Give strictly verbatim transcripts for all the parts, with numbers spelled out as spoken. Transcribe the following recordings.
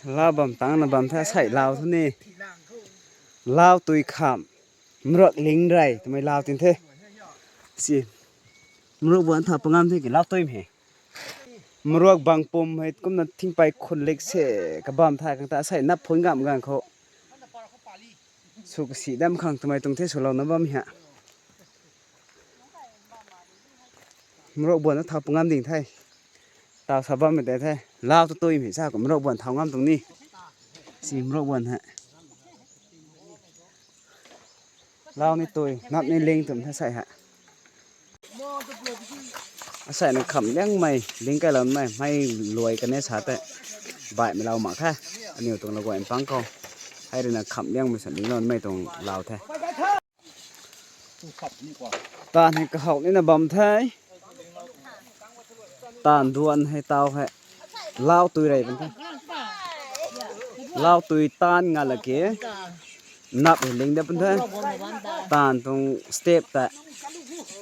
Lao bam tangna bam the sai lao thune. Lao tui kham. Maruak ling rai, tamai lao tin the. Si. Maruak buan tha pangam the ki lao tui me. Maruak bang pum hai kumna thingpai khun lik se kabam thai khang ta sai nap phun ngam gang kho. Su kasi dam khang tamai tung the su lao na bam ha. Maruak buan na thao pangam ding thai. Tao sa bam me te thai. Lao tu tui me sa ko maruak buan thao ngam tung ni. Si maruak buan ha. Lao ni tui, nap ni ling tum thai sai ha. Asai na kham liang mai, ling kai lam mai, mai luai kane sa te. Bai me lao mak kha. Aniu tung la guai pang ko. Hai ri na kham liang mai sa ling lam mai tung lao the. Tan hai kahao ni na bam thai. Tan duan hai tao hai. Lao tui rai bam thai. Lao tui tan nga laki. Nap hai ling da bam thai. Tan tung step ta.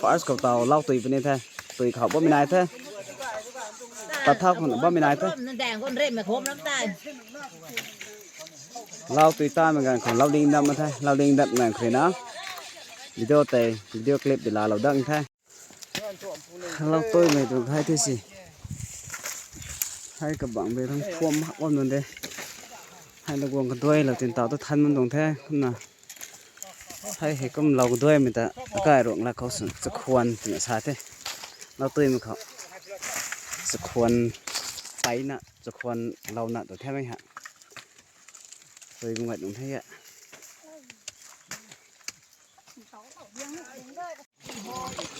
First kau tao lao tui bam ni thai. Tui khao bam mi nai thai. Tat thao khun bam mi nai thai. Lao tui tan ma gan khun lao ling dam ma thai. Lao ling dam gan khun na. Video te, video clip di la lao dang thai. Lao tui mai tu thai thai si. Hai kabang be thang phom hak wan de. Hai la guang kaduai lao tin tao tu than man dong the. Kumna. Hai hai kum lao kaduai mai ta. Akai rong la khao sun. Chakhuan tin sa the. Lao tui mai khao. Chakhuan paina. Chakhuan lao na tu the mai ha. Tui mai ngat dong the ya.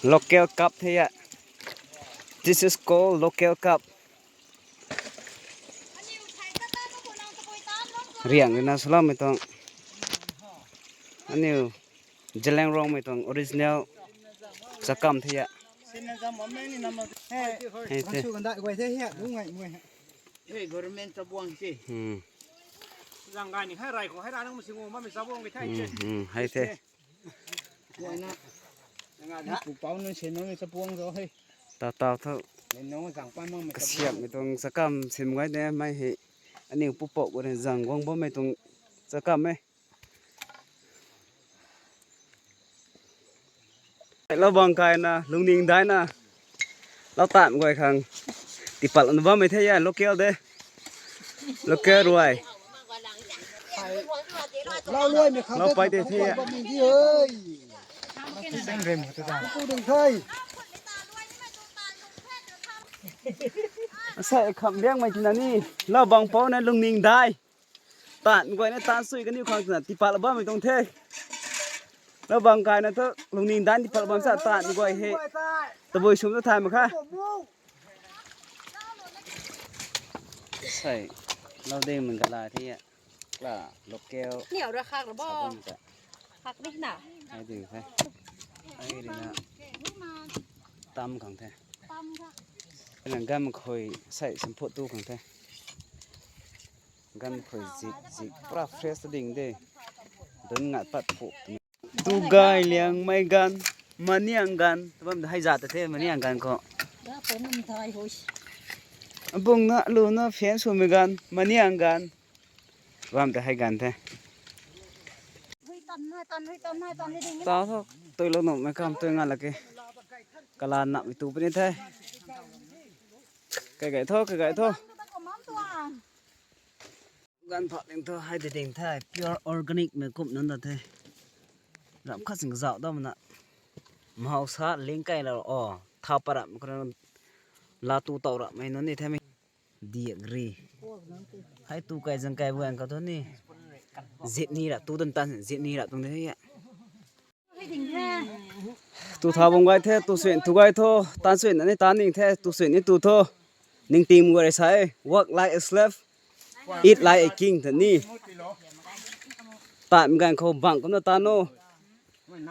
Local cup the ya. This is called local cup. Riang na salam mai tong. Aniu Zeliangrong mai tong original chakam the ya. Hai the. Hey, government chabuang se. Hmm. Zangga ni khai rai ko hai ra nang masi ngom ma mi chabuang ke thai se. Hmm, hmm, hai the. Pu pao nang sen nang ni chabuang zo hai. Ta ta tho. Nang zang pa mang mi kasiam mi tong chakam sim ngai de mai he. Ani pu pao ko ne zang guang bam mai tong chakam e. Lao bang kai na, lungning dai na. Lao tan guai khang. Tipal na bam mai the ya, local de. Local ruai. Lao pai de the ya. Asai kham liang mai tina ni. Lao bang pao na lungning dai. Tan guai na tan sui kaniu khang tina tipal bam mai tong the. Lao bang kai na tu lungning dan tipal bam sa tan guai he. Tabui sum tu thai makha. Sai, lao deng mangala the ya. Kla local. Niu ra khak ra bo. Sabon ta. Khak ni na. Hai deng the. Hai deng na. Tam khang the. Tam khang. Lang gam khoi sai sampot tu khang the. Gan khoi zik zik pura fresh ta ding de. Dun ngat pat phu. Tugai Liangmai gan, Maniang gan. Tabam da hai jat ta the Maniang gan ko. Abung na lu na phen sumai gan, Maniang gan. Tabam da hai gan the. Ta tho, toi lo no mai kam toi nga lake. Kala na mi tu puni the. Kai gai tho, kai gai tho. Gan pha ding tho, hai de ding thai, pure organic mai kum nan da the. Ram khat sing zau da mana. Mahausa ling kai la o, tha param kra la tu tau ra mai non ni the mi. Diak ri. Hai tu kai jang kai buan ka tho ni. Zip ni ra tu dan tan, zip ni ra tung de ya. Tu tha bung gai the, tu suin tu gai tho, tan suin ani tan ning the, tu suin ni tu tho. Ningting mu gai sai, work like a slave, eat like a king tha ni. Tan gan khou bang kumna tan no.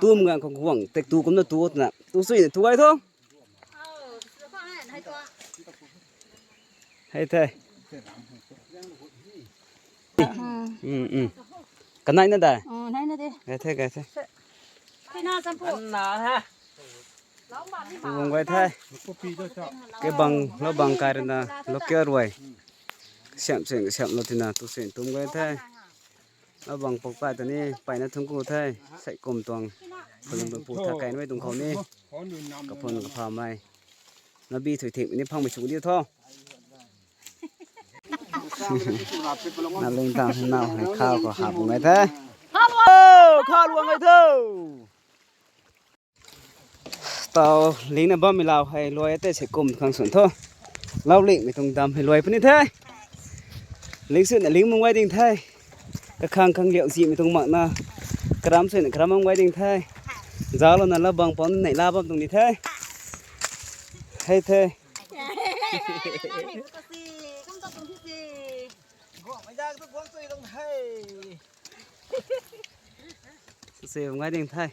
Tu gan khou guang, tek tu kumna tu na. Tu suin tu gai tho. Hai the. Hmm, hmm. Kanai na da? Hmm, nai na de. Gai the, gai the. Pina champu. Bung gai the. Ke bang, lo bang kai rana, local ruai. Siam sen siam lo tina tu sen tum gai the. Abang pokpa tani paina thungku the. Saikum tuang. Phalun pu thakai noi dung khou ni. Kaphun kapha mai. Nabi thui thik ni phang mai sung di tho. Naleng tang nao hai khao ko hap ngai the. Hello, khao luang ngai tho. Tao lingna bam mi lau hai loi te se kum khang sun tho. Lau ling mi tung dam hai loi puni the. Ling sun na ling mung wai ding the. Kakhang khang liau ji mi tung mak na. Karam sun na karam mung wai ding the. Jalo na la bang pon nei la bam tung ni the. Hai the. Suse ngai ding the.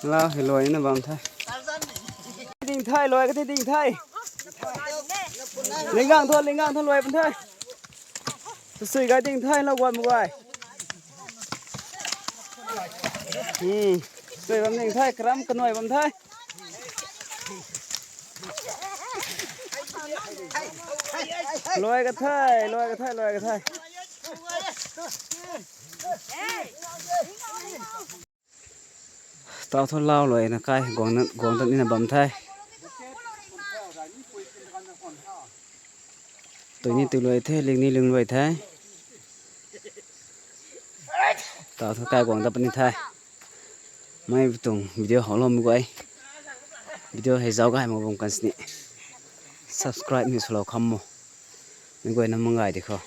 Lau hi loi na bam the. Ding the loi ka ding the. Linggang tho linggang tho loi bam the. Sui ga ding the lau wan wan. Hmm. Sui bam ding the kram kanoi bam the. Loi ka the loi ka the loi ka the. Tao tho lau loi na kai guang na guang tan ni na bam the. Tui ni tui loi the ling ni ling loi the. Tao tho kai guang da pani the. Mai tung video hao lom guai. Video hai zau gai ma bam kan sini. Subscribe ni sulo kham mo. Ni guai na mangai di kho.